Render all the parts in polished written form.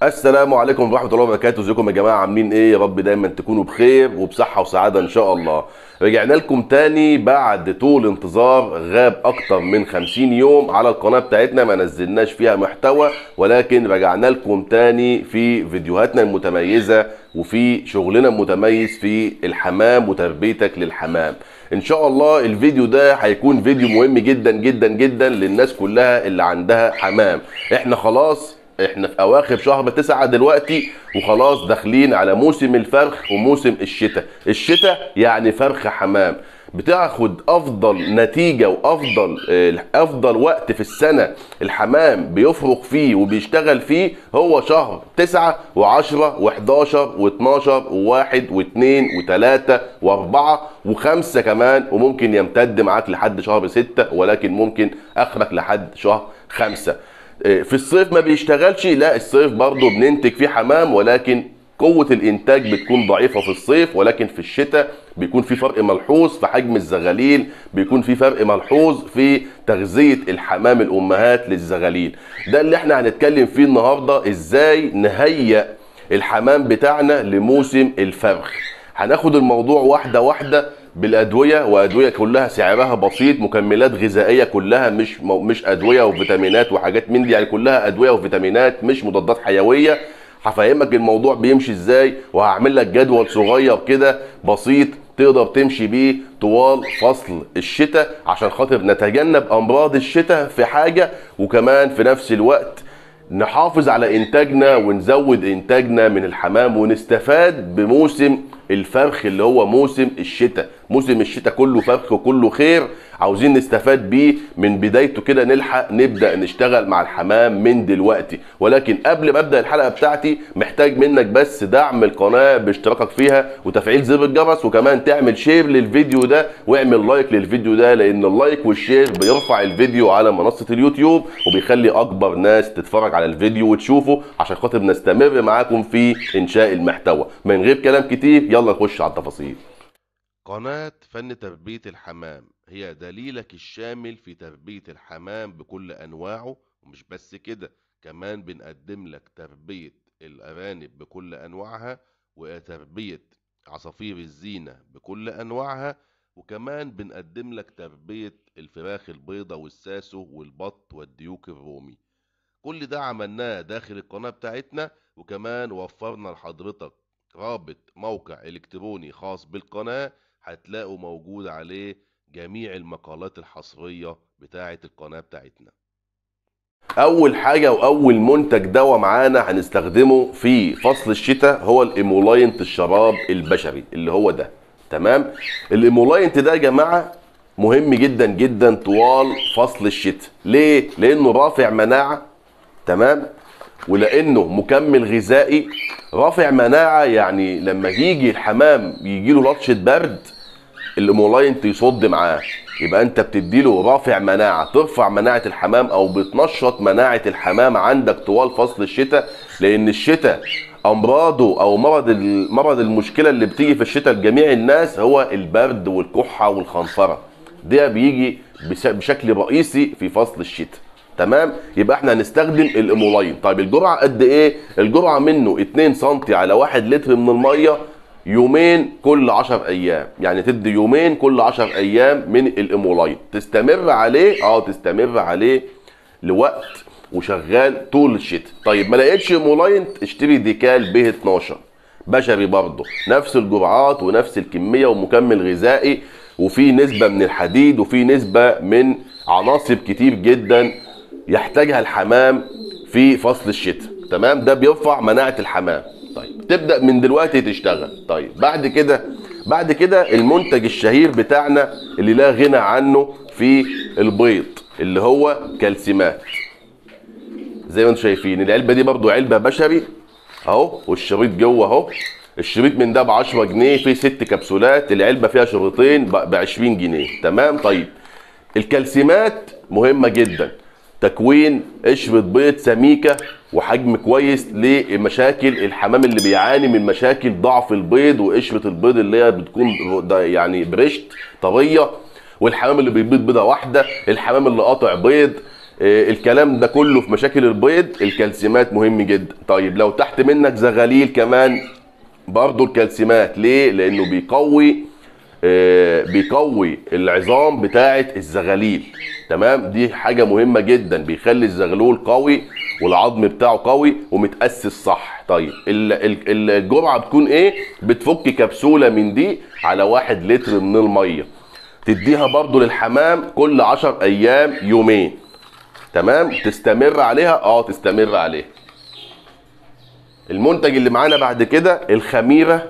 السلام عليكم ورحمة الله وبركاته. ازيكم يا جماعة، عاملين ايه؟ يا رب دايما تكونوا بخير وبصحه وسعادة ان شاء الله. رجعنا لكم تاني بعد طول انتظار، غاب اكتر من 50 يوم على القناة بتاعتنا ما نزلناش فيها محتوى، ولكن رجعنا لكم تاني في فيديوهاتنا المتميزة وفي شغلنا المتميز في الحمام وتربيتك للحمام. ان شاء الله الفيديو ده هيكون فيديو مهم جدا جدا جدا للناس كلها اللي عندها حمام. احنا خلاص احنا في اواخر شهر 9 دلوقتي، وخلاص داخلين على موسم الفرخ وموسم الشتاء. الشتاء يعني فرخ حمام، بتاخد افضل نتيجة وافضل افضل وقت في السنة الحمام بيفرخ فيه وبيشتغل فيه هو شهر 9 و10 و11 و12 و1 و2 و3 و4 و5 كمان، وممكن يمتد معاك لحد شهر 6، ولكن ممكن اخرك لحد شهر 5. في الصيف ما بيشتغلش، لا الصيف برضو بننتج فيه حمام، ولكن قوة الانتاج بتكون ضعيفة في الصيف، ولكن في الشتاء بيكون في فرق ملحوظ في حجم الزغاليل، بيكون في فرق ملحوظ في تغذية الحمام الامهات للزغاليل. ده اللي احنا هنتكلم فيه النهاردة، ازاي نهيئ الحمام بتاعنا لموسم الفرخ. هناخد الموضوع واحدة واحدة بالادوية، وادوية كلها سعرها بسيط، مكملات غذائية كلها مش ادوية وفيتامينات وحاجات من دي، يعني كلها ادوية وفيتامينات مش مضادات حيوية. هفهمك الموضوع بيمشي ازاي، وهعمل لك جدول صغير كده بسيط تقدر تمشي بيه طوال فصل الشتاء عشان خاطر نتجنب امراض الشتاء في حاجة، وكمان في نفس الوقت نحافظ على انتاجنا ونزود انتاجنا من الحمام ونستفاد بموسم الفرخ اللي هو موسم الشتاء. موسم الشتاء كله فرخ وكله خير، عاوزين نستفاد بيه من بدايته كده، نلحق نبدأ نشتغل مع الحمام من دلوقتي. ولكن قبل ما ابدأ الحلقة بتاعتي محتاج منك بس دعم القناة باشتراكك فيها وتفعيل زر الجرس، وكمان تعمل share للفيديو ده واعمل like للفيديو ده، لان ال like وال share بيرفع الفيديو على منصة اليوتيوب وبيخلي اكبر ناس تتفرج على الفيديو وتشوفه، عشان خاطر نستمر معاكم في انشاء المحتوى. من غير كلام كتير يلا نخش على التفاصيل. قناة فن تربية الحمام هي دليلك الشامل في تربية الحمام بكل أنواعه، ومش بس كده، كمان بنقدم لك تربية الأرانب بكل أنواعها، وتربية عصافير الزينة بكل أنواعها، وكمان بنقدم لك تربية الفراخ البيضة والساسو والبط والديوك الرومي. كل ده عملناه داخل القناة بتاعتنا، وكمان وفرنا لحضرتك رابط موقع إلكتروني خاص بالقناة هتلاقوا موجود عليه جميع المقالات الحصرية بتاعة القناة بتاعتنا. أول حاجة وأول منتج دواء معانا هنستخدمه في فصل الشتاء هو الإيمولاينت الشراب البشري اللي هو ده، تمام؟ الإيمولاينت ده يا جماعة مهم جدا جدا طوال فصل الشتاء. ليه؟ لأنه رافع مناعة، تمام؟ ولانه مكمل غذائي رافع مناعة، يعني لما يجي الحمام يجي له لطشه برد الايمولاينت يصد معاه، يبقى انت بتديله رافع مناعة، ترفع مناعة الحمام او بتنشط مناعة الحمام عندك طوال فصل الشتاء. لان الشتاء امراضه او مرض المشكلة اللي بتيجي في الشتاء لجميع الناس هو البرد والكحه والخنفره، ده بيجي بشكل رئيسي في فصل الشتاء، تمام؟ يبقى احنا هنستخدم الايمولاين. طيب الجرعة قد ايه؟ الجرعة منه 2 سم على 1 لتر من المية، يومين كل 10 ايام، يعني تدي يومين كل 10 ايام من الايمولاين، تستمر عليه تستمر عليه لوقت وشغال طول الشتاء. طيب ما لقيتش ايمولاين اشتري ديكال ب 12 بشري برضه، نفس الجرعات ونفس الكمية ومكمل غذائي، وفي نسبه من الحديد وفي نسبه من عناصر كتير جدا يحتاجها الحمام في فصل الشتاء، تمام؟ ده بيرفع مناعة الحمام. طيب تبدأ من دلوقتي تشتغل. طيب بعد كده المنتج الشهير بتاعنا اللي لا غنى عنه في البيض اللي هو كالسيمات. زي ما انتم شايفين العلبة دي برضو علبة بشري اهو، والشريط جوه اهو. الشريط من ده ب 10 جنيه، فيه 6 كبسولات، العلبة فيها شريطين ب 20 جنيه، تمام؟ طيب الكالسيمات مهمة جدا، تكوين قشرة بيض سميكة وحجم كويس لمشاكل الحمام اللي بيعاني من مشاكل ضعف البيض وقشرة البيض اللي هي بتكون يعني برشت طرية، والحمام اللي بيبيض بيضة واحدة، الحمام اللي قاطع بيض، الكلام ده كله في مشاكل البيض الكالسيمات مهم جدا. طيب لو تحت منك زغاليل كمان برضو الكالسيمات، ليه؟ لانه بيقوي العظام بتاعه الزغاليل، تمام؟ دي حاجة مهمة جدا، بيخلي الزغلول قوي والعظم بتاعه قوي ومتاسس صح. طيب الجرعة بتكون ايه؟ بتفك كبسولة من دي على 1 لتر من المية، تديها برضو للحمام كل 10 ايام يومين، تمام؟ تستمر عليها، تستمر عليها. المنتج اللي معانا بعد كده الخميره،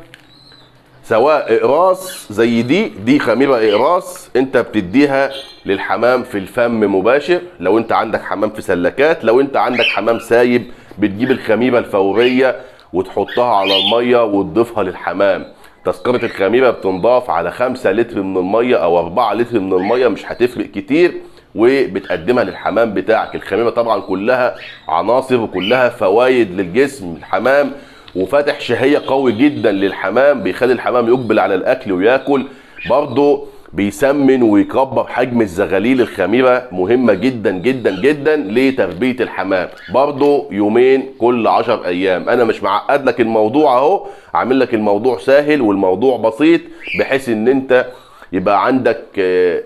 سواء اقراص زي دي خميره اقراص انت بتديها للحمام في الفم مباشر، لو انت عندك حمام في سلكات، لو انت عندك حمام سايب بتجيب الخميره الفورية وتحطها على المية وتضيفها للحمام. تذكره الخميره بتنضاف على 5 لتر من المية او 4 لتر من المية، مش هتفرق كتير، وبتقدمها للحمام بتاعك. الخميره طبعا كلها عناصر وكلها فوائد للجسم الحمام، وفاتح شهية قوي جدا للحمام، بيخلي الحمام يقبل على الاكل وياكل، برضه بيسمن ويكبر حجم الزغاليل. الخميره مهمة جدا جدا جدا لتربية الحمام، برضه يومين كل 10 ايام. انا مش معقد لك الموضوع اهو، عامل لك الموضوع سهل والموضوع بسيط، بحيث ان انت يبقى عندك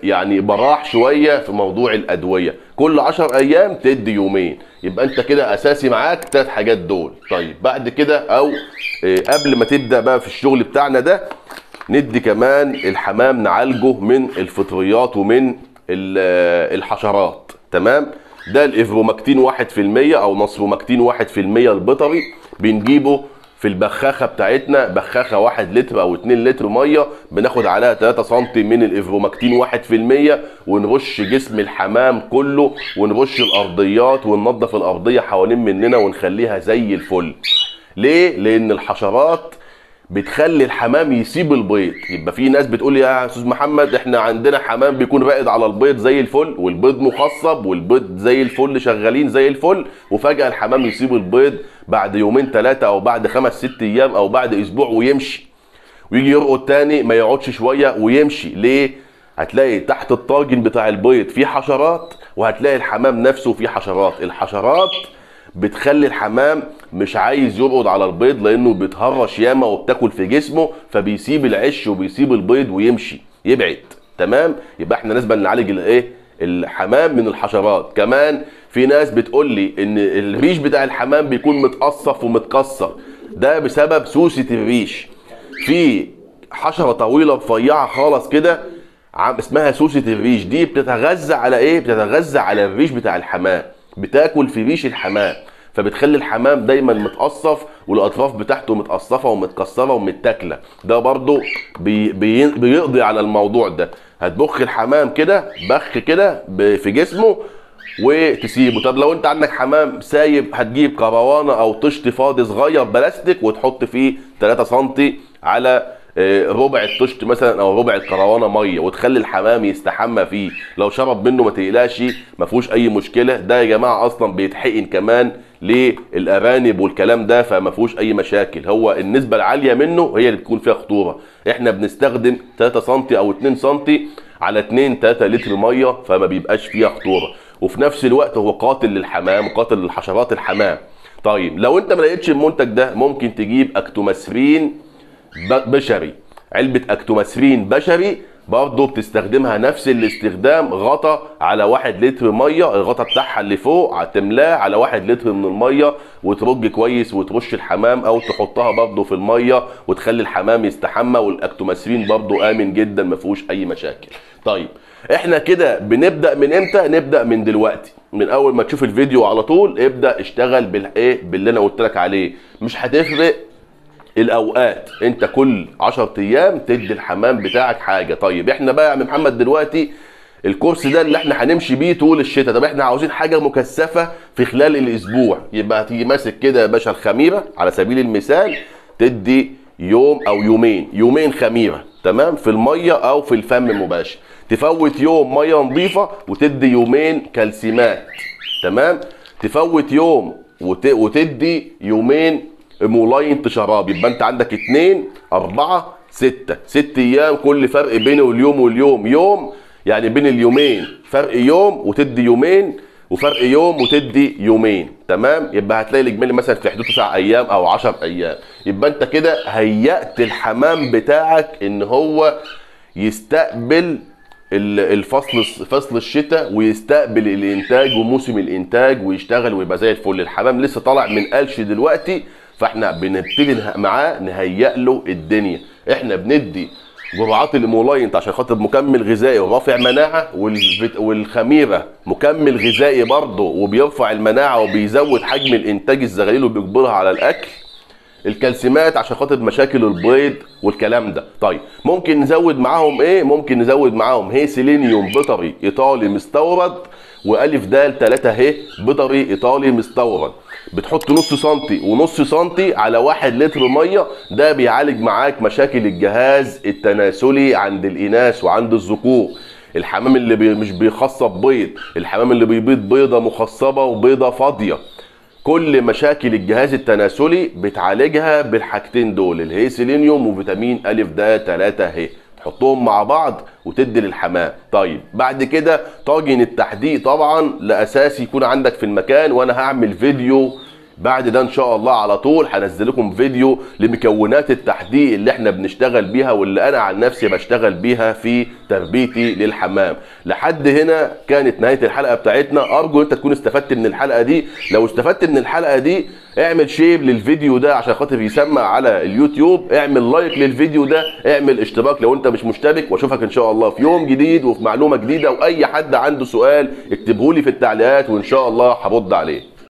يعني براح شوية في موضوع الادوية. كل 10 ايام تدي يومين، يبقى انت كده اساسي معاك 3 حاجات دول. طيب بعد كده او قبل ما تبدا بقى في الشغل بتاعنا ده، ندي كمان الحمام نعالجه من الفطريات ومن الحشرات، تمام؟ ده الافروماكتين 1% او نصروماكتين 1% البيطري، بنجيبه في البخاخه بتاعتنا، بخاخه 1 لتر او 2 لتر مية، بناخد عليها 3 سم من الافروماكتين 1%، ونرش جسم الحمام كله، ونرش الارضيات، وننظف الارضية حوالين مننا ونخليها زي الفل. ليه؟ لان الحشرات بتخلي الحمام يسيب البيض. يبقى في ناس بتقول يا استاذ محمد احنا عندنا حمام بيكون راقد على البيض زي الفل، والبيض مخصب، والبيض زي الفل، شغالين زي الفل، وفجأة الحمام يسيب البيض بعد يومين 3 او بعد 5 6 ايام او بعد اسبوع ويمشي، ويجي يرقد تاني ما يقعدش شوية ويمشي. ليه؟ هتلاقي تحت الطاجن بتاع البيض في حشرات، وهتلاقي الحمام نفسه فيه حشرات. الحشرات بتخلي الحمام مش عايز يرقد على البيض لانه بيتهرش ياما وبتاكل في جسمه، فبيسيب العش وبيسيب البيض ويمشي يبعد، تمام؟ يبقى احنا لازم نعالج الايه؟ الحمام من الحشرات. كمان في ناس بتقول لي ان الريش بتاع الحمام بيكون متقصف ومتكسر، ده بسبب سوسة الريش. في حشرة طويلة رفيعة خالص كده اسمها سوسة الريش، دي بتتغذى على ايه؟ بتتغذى على الريش بتاع الحمام، بتاكل في ريش الحمام، فبتخلي الحمام دايما متقصف والاطراف بتاعته متقصفه ومتكسره ومتاكله. ده برضو بيقضي على الموضوع ده. هتبخ الحمام كده بخ كده في جسمه وتسيبه. طب لو انت عندك حمام سايب، هتجيب كروانه او طشت فاضي صغير بلاستيك وتحط فيه 3 سم على ربع الطشت مثلا او ربع الكروانه مية، وتخلي الحمام يستحمى فيه. لو شرب منه ما تقلقش، ما فيهوش اي مشكلة. ده يا جماعة اصلا بيتحقن كمان للارانب والكلام ده، فما فيهوش اي مشاكل. هو النسبة العالية منه هي اللي بتكون فيها خطورة. احنا بنستخدم 3 سم او 2 سم على 2 3 لتر مية، فما بيبقاش فيها خطورة، وفي نفس الوقت هو قاتل للحمام وقاتل للحشرات الحمام. طيب لو انت ما لقيتش المنتج ده، ممكن تجيب اكتوماسرين بشري، علبة اكتوماسرين بشري برضه بتستخدمها نفس الاستخدام، غطا على 1 لتر مية، الغطا بتاعها اللي فوق هتملاه على 1 لتر من المية، وترج كويس وترش الحمام، او تحطها برضه في المية وتخلي الحمام يستحمى. والاكتوماسرين برضه امن جدا ما فيهوش اي مشاكل. طيب احنا كده بنبدا من امتى؟ نبدا من دلوقتي، من اول ما تشوف الفيديو على طول ابدا اشتغل بالايه باللي انا قلت لك عليه. مش هتفرق الاوقات، انت كل 10 ايام تدي الحمام بتاعك حاجة. طيب احنا بقى يا عم محمد دلوقتي الكورس ده اللي احنا هنمشي بيه طول الشتاء، طب احنا عاوزين حاجة مكثفة في خلال الاسبوع. يبقى هتيجي ماسك كده يا باشا الخميره على سبيل المثال، تدي يوم او يومين، يومين خميره، تمام، في المية او في الفم مباشر. تفوت يوم مية نظيفة وتدي يومين كالسيمات، تمام. تفوت يوم وتدي يومين مولاين شراب. يبقى انت عندك 2 4 6، 6 ايام، كل فرق بين اليوم واليوم يوم، يعني بين اليومين فرق يوم، وتدي يومين وفرق يوم وتدي يومين، تمام؟ يبقى هتلاقي الاجمالي مثلا في حدود 9 ايام او 10 ايام. يبقى انت كده هيأت الحمام بتاعك ان هو يستقبل الفصل، فصل الشتاء، ويستقبل الانتاج وموسم الانتاج ويشتغل ويبقى زي الفل. الحمام لسه طالع من قلش دلوقتي، فاحنا بنبتدي معاه نهيئ له الدنيا. احنا بندي جرعات الايمولاينت عشان خاطر مكمل غذائي ورافع مناعة، والخميره مكمل غذائي برضه وبيرفع المناعة وبيزود حجم الانتاج الزغاليل وبيجبرها على الاكل. الكالسيمات عشان خاطر مشاكل البيض والكلام ده. طيب ممكن نزود معاهم ايه؟ ممكن نزود معاهم هي سيلينيوم بيطري ايطالي مستورد، والف دال 3 ه بيطري ايطالي مستورد. بتحط نص سنتي ونص سنتي على 1 لتر مية، ده بيعالج معاك مشاكل الجهاز التناسلي عند الاناث وعند الذكور. الحمام اللي مش بيخصب بيض، الحمام اللي بيبيض بيضة مخصبه وبيضه فاضية، كل مشاكل الجهاز التناسلي بتعالجها بالحاجتين دول، الهيسيلينيوم وفيتامين الف د 3 ه، تحطهم مع بعض وتدي للحمام. طيب بعد كده طاجن التحديق طبعا لاساسي يكون عندك في المكان، وانا هعمل فيديو بعد ده ان شاء الله على طول، هنزل لكم فيديو لمكونات التحديق اللي احنا بنشتغل بيها واللي انا عن نفسي بشتغل بيها في تربيتي للحمام. لحد هنا كانت نهاية الحلقة بتاعتنا، ارجو انت تكون استفدت من الحلقة دي. لو استفدت من الحلقة دي اعمل share للفيديو ده عشان خاطر يسمع على اليوتيوب، اعمل like للفيديو ده، اعمل اشتراك لو انت مش مشترك، واشوفك ان شاء الله في يوم جديد وفي معلومة جديدة. واي حد عنده سؤال اكتبهولي في التعليقات وان شاء الله هرد عليه.